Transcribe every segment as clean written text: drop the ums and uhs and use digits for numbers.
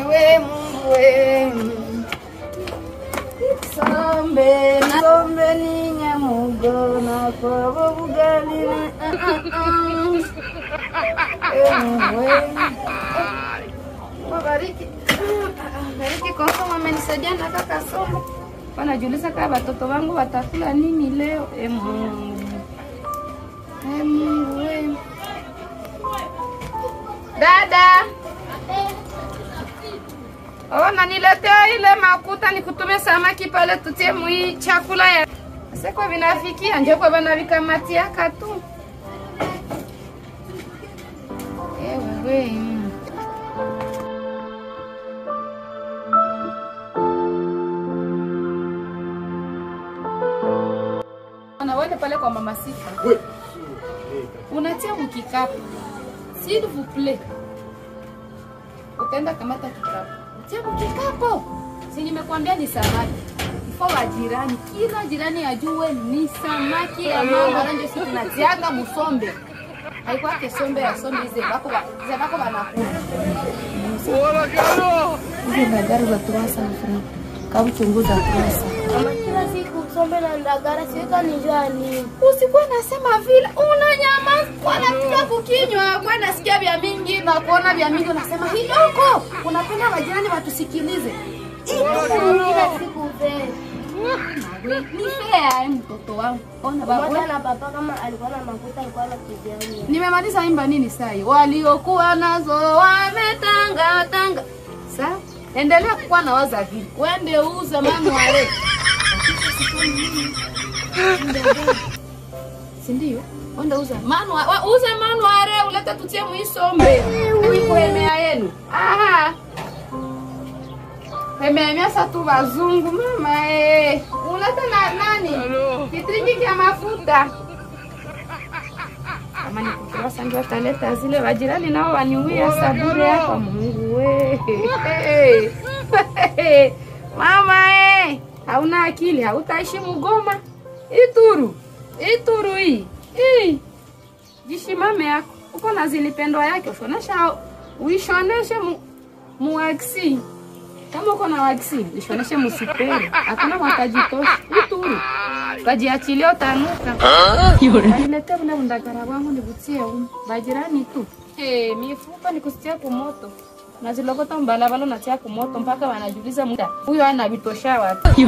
we Mungu we. Sombe na sombe ni nyamugo na kwa bugali na Mungu we. Bariki. Bariki kwa sababu amenisaidia na kaka somo. Wanajiuliza kama watoto wangu watakula nini leo. Mungu. Mungu we. Dada. Oh, na niletea ile makuta nikutumie samaki pale tutie mui chakula ya. Sasa kwa vinafikia ndio kwa bana vikamatia katu. Ewe. Na wende pale kwa mama Sifa. Oui. Unatia mkikapu. S'il vous plaît. Utaenda kamata kikapu. Utia mkikapu. Si nimekuambia ni samaki. Ifo wa jirani, kila jirani ajue ni samaki ya mama ndio sisi tunatianga musombe. Haikuwa kesombe ya sombe hizi bako ba, bako banakula. Wala kalo. Hizi ndagara za 300 francs. Kama chunguza 300. Mama kila siku sombe na ndagara siweka nijua nini. Usikuwa nasema vile unanyama kwa napiga kukinywa, kwa nasikia vya mingi na kuona vya mingi unasema hiloko. Unapenda majirani watusikilize. Kila siku vile. Ni fair mtoto wangu. Ona baba na papa kama alikuwa na makuta alikuwa anakijiani. Nimemaliza imba nini sai? Waliokuwa nazo wametanga tanga. Sawa? Endelea kuwa na waza vile. Wende uza mama wale. Si ndio? Wende uza manwa, uza manware ulete tutie muisombe. Kuemea yenu. Aha. Emea sasa tu wazungu mama eh. Ulete na nani? Kitringi kia mafuta. Kama ni kutoa ndio ataleta zile wajirani nao waniuia saburi hapa Mungu we. Mama eh, hauna akili, hautaishi mugoma. Ituru. Ituru hii. Hii. Jishimame yako. Uko na zilipendwa yake ushonesha uishoneshe muaksi. Kama uko na waxi, ishoneshe musipere. Hakuna watajitosha. Ituru. Kajiachilia utanuka. Niletee ule ndagara wangu nivutie huko. Bajirani tu. Mifupa nikusitia kumoto. Nazilokota mbalabala natia kumoto mpaka wanajiuliza muda. Huyo ana vitosha wapi?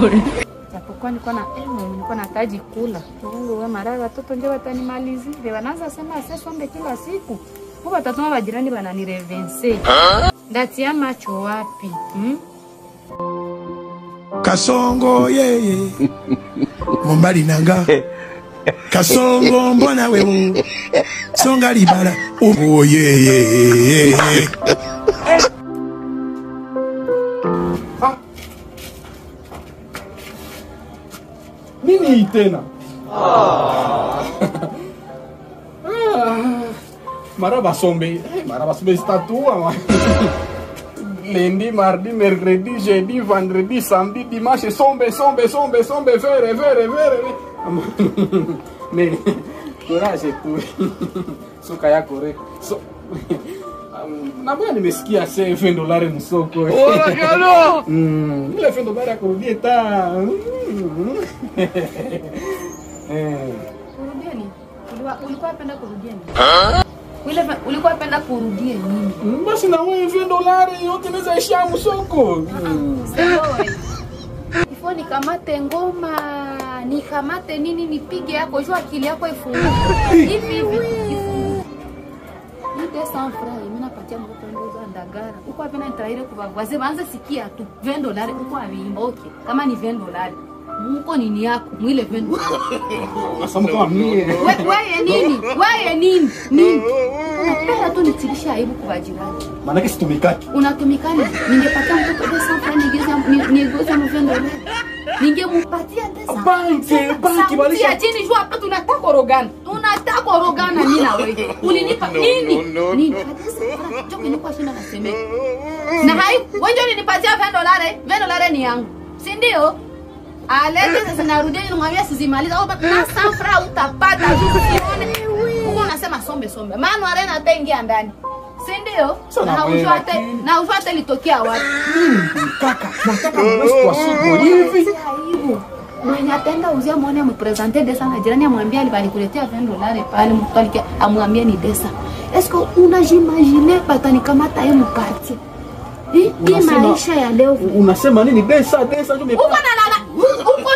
Japokuwa nilikuwa na nilikuwa nataji kula. Mungu we mara watoto ndio watanimalizia. Wanaanza sema sasa sombe kila siku. Huko watatuma bajirani wananirevense. Ndatia macho wapi? Kasongo yeye Mombali nanga Kasongo mbona wewe Songa libala oh yeye. Ah. Nini tena? Ah. Maraba sombe, maraba sombe statua. Lundi, mardi, mercredi, jeudi, vendredi, samedi, dimanche, sombe, sombe, sombe, sombe, vere, vere, vere. Ne, courage tu. Soka yako re. So, na bwana nimesikia se $20 msoko. Ora kalo. Ile $20 ya kurudia ta. Kurudia ni? Ulikuwa unapenda kurudia ni? Ulikuwa unapenda kurudia nini? Basi na wewe $20 yote inaweza ishia msoko. Ifo nikamate ngoma, nikamate nini nipige yako, jua akili yako ifunguke. Hivi hivi ifunguke. Ni 200 francs, mimi napatia mtoto ndoza ndagara. Uko hapa na nitaire kwa wazee waanze sikia tu $20 uko aviimba okay. Kama ni $20. Muko nini yako? Mwile $20. Unasema kama mimi. Wewe nini? Wewe nini? Nini? Unapenda tu nitilisha aibu kwa jirani. Maana situmikaki. Unatumikani? Ningepatia mtoto 200 francs nigeuza mu $20. Ningempatia 200. Banki balisha. Chini jua hapa tunataka orogana. Tunataka orogana mimi na wewe. Ulinipa nini? Nini? Njoo niko shinda nasemeka. Na hai, wewe ndio ulinipatia $20. $20 ni yangu. Si ndio? Alete sasa narudia nimwambia sizimaliza au na safra utapata usione. Huko unasema sombe sombe. Maana arena ataingia ndani. Si ndio? Na hujua litokea wapi? Kaka, nataka mwezi kwa siku hivi. Mwenye atenda uzia muone ampresente desa na jirani amwambie alikuletea $20 pale mtoto alike amwambie ni desa. Est-ce que unajimagine batanikamata yeye mparti? Hii maisha ya leo. Unasema nini desa desa ndio uko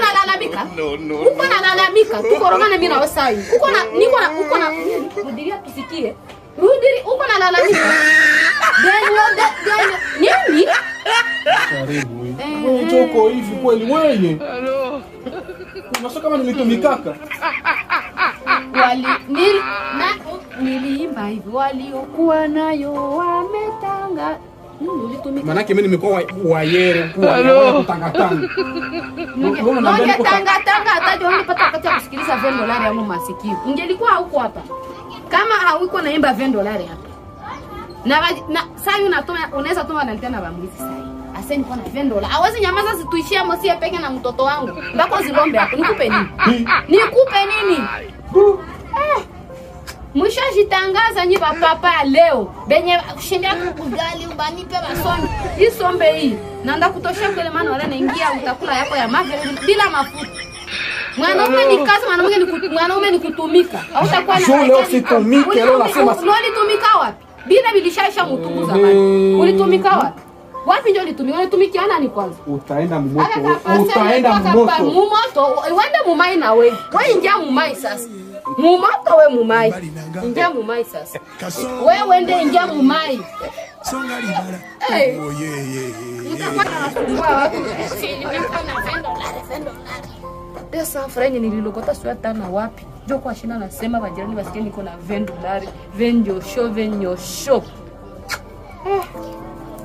nalalamika. No. Uko nalalamika. Tukorogana mimi na wewe sai. Uko na niko na uko na rudilia tusikie. Rudiri uko nalalamika. Denyo nini? Karibu. Wewe choko hivi kweli wewe? Hello. Unasema kama nilitumikaka. Niliimba hivi waliokuwa nayo wametanga. Ulitumika. Manake mimi nimekuwa wayere kwa kutanga tanga. Nunge tanga tanga hata ndio unipata wakati wa kusikiliza $20 yangu masikio. Ungelikuwa huko hapa. Kama hauko naimba $20 hapa. Na sasa unatoma unaweza toma na tena bamwizi sasa. Aseni kwa na $20. Hawezi nyamaza situishie mosie peke na mtoto wangu. Mbako zilombe hapo. Nikupe nini? Nikupe nini? Mwishajitangaza nyi papa leo. Benye kushinda kugali ubanipe basombe. Hii sombe hii. Na ndakutosha kule maana wala naingia utakula yako ya mavi bila mafuta. Mwanaume ni kazi, mwanaume ni kutumika. Hautakuwa na leo situmike leo nasema. Ulitumika wapi? Bila bilishaisha mtukuza zamani. Ulitumika wapi? Wapi ndio ulitumika? Ulitumikia nani kwanza? Utaenda mmoto. Utaenda mmoto. Mmoto. Uende mumai na wewe. Wewe ingia mumai sasa. Mumoto we mumai. Ingia mumai sasa. Wewe wende ingia mumai. Songa libala. Hey. Oh yeah yeah. Nitakuwa nasumbua watu. Nilikuwa na $20. Pesa frenye nililokota sweta na wapi? Ndio kwa shina nasema majirani wasikie niko na $20. Venjo venyo.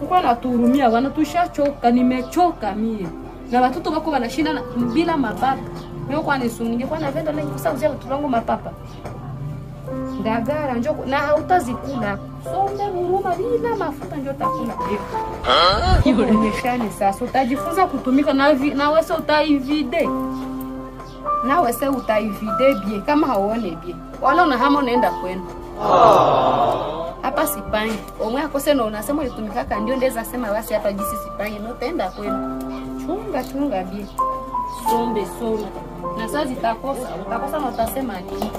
Niko natuhurumia wana tushachoka, nimechoka mie. Na watoto wako wanashinda bila mapapa. Mimi kwa nisungie kwa na $20 kusauzia watoto wangu mapapa. Ndagara njoo na hautazikula. Sombe huruma bila mafuta njoo utakula. Nimeshani sasa utajifunza kutumika na na wewe utaivide. Na wewe utaivide bien kama hauone bien. Wala unahama unaenda kwenu. Hapa sipangi. Omwe akose na unasema ulitumikaka ndio ndeza sema basi hapa jinsi sipangi na utaenda kwenu. Chunga chunga bien. Sombe sombe. Na sasa zitakosa, utakosa na utasema nini?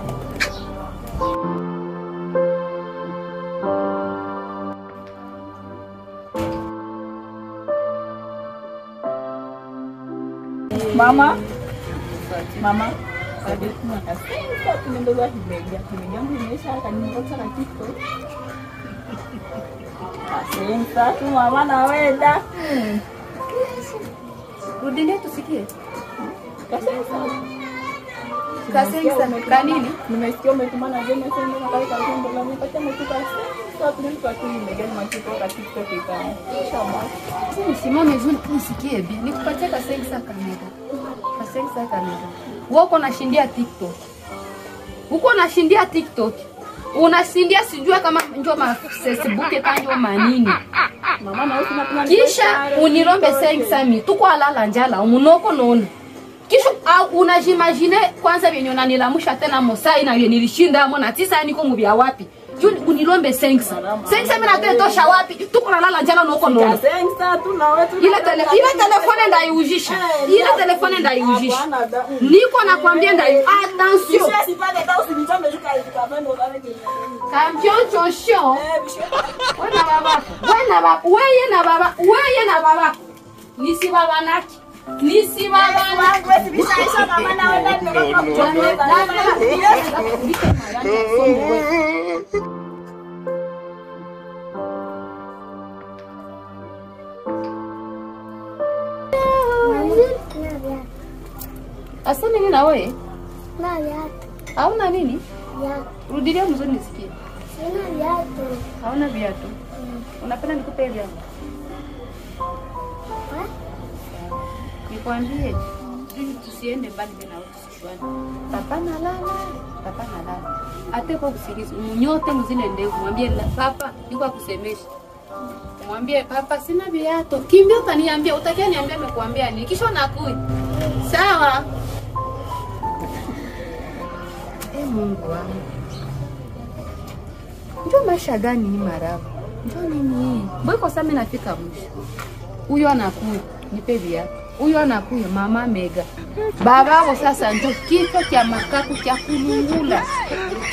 Mama, mama, tunaendelea himeja. Himeja yangu imeisha kanipota na TikTok. Asante tu mama na wenda. Rudilia tusikie. Kasensa kanini? Nimesikia umetuma na jema sasa na kale kale ndo nipatia mtuka sasa tunalikuwa tu himeja ni matuko kwa TikTok ikawa. Shamba. Nisimame zuri nisikie bi. Nikupatie kasensa kamera. Kasensa kamera. Wewe uko unashindia TikTok. Uko unashindia TikTok. Unashindia sijua kama njoo ma Facebook kama njoo manini. Mama na wewe kisha unirombe sensa mi. Tuko alala njala umunoko nono. Kisha unajimagine kwanza vyenye unanilamusha tena mosai na vyenye nilishinda mo na tisa niko mubia wapi? Unilombe sensa. Sensa mimi natosha wapi? Tuko nalala njala noko nono. Sensa tu na wewe tu. Ile telefone ndaiujisha. Ile telefone ndaiujisha. Niko nakwambia ndai. Attention. Kampion chosho. Wewe na baba. Wewe na baba. Wewe na baba. Wewe na baba. Nisibabanaki. Asa nini na wewe? Na viatu. Hauna nini? Viatu. Rudilia mzuri nisikie. Sina viatu. Hauna viatu? Unapenda nikupe viatu? Nikwambie, tusiende mbali bila tusishwane. Papa nalala, papa nalala. Ate kwa usingizi, mnyote mzile ndevu, mwambie papa niko kusemesha. Mwambie papa sina viatu. Kimbia utaniambia, utakia niambia nimekuambia nini. Kisha nakui. Sawa. Mungu wangu. Njo maisha gani hii marabu? Njo nini hii? Mbona sasa mimi nafika mwisho. Huyo anakuya, nipe viatu. Huyo anakuya mama mega. Babao sasa njo kichwa cha makaku cha kulungula.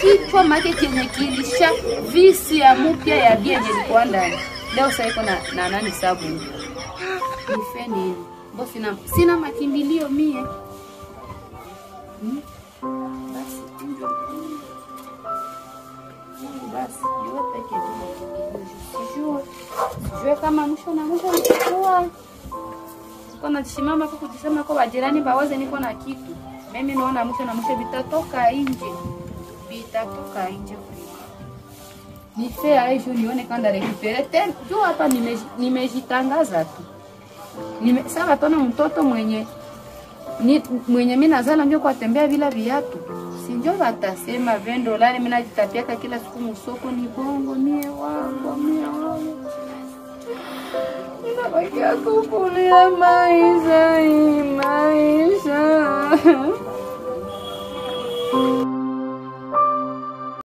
Kichwa make chenye kilisha visi ya mupya ya bia ilikuwa ndani. Leo sasa iko na nani sabuni. Nife nini? Mbo sina makimbilio mie. Basi njo. Basi jua peke yake. Sijue kama mwisho na mwisho nitakuwa niko najishimama kwa kujisema kwa wajirani bawaze niko na kitu. Mimi naona mwisho na mwisho vitatoka nje. Vitatoka nje. Nife aisho nione kanda recupere tena. Jua hapa nimejitangaza tu. Sasa tona mtoto mwenye mwenye mimi nazala ndio kwa tembea bila viatu. Si ndio watasema $20 mimi najitapiaka kila siku msoko ni bongo mie wangu mie wangu. Ninabakia kukulia maisha.